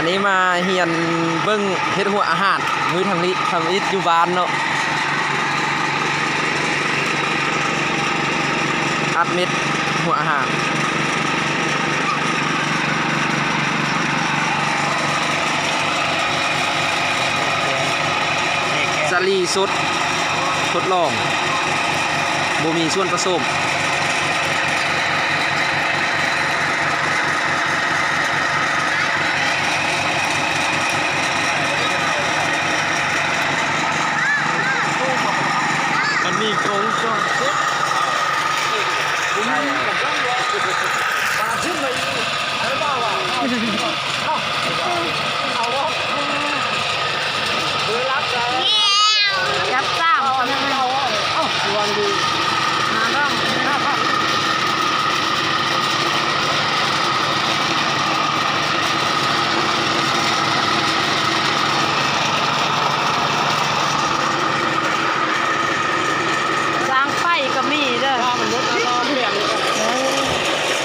Ni mas hiam ເບິ່ງ ເຮັດຫົວອາຫານ ມື້ທຳອິດທຳອິດຢູ່ບ້ານເນາະ ອັດເມັດຫົວອາຫານ ສາລີສົດ ທົດລອງ ບໍ່ມີສ່ວນປະສົມ. ມັນມີໂຄງຈອນເຊັດ จับจ้าง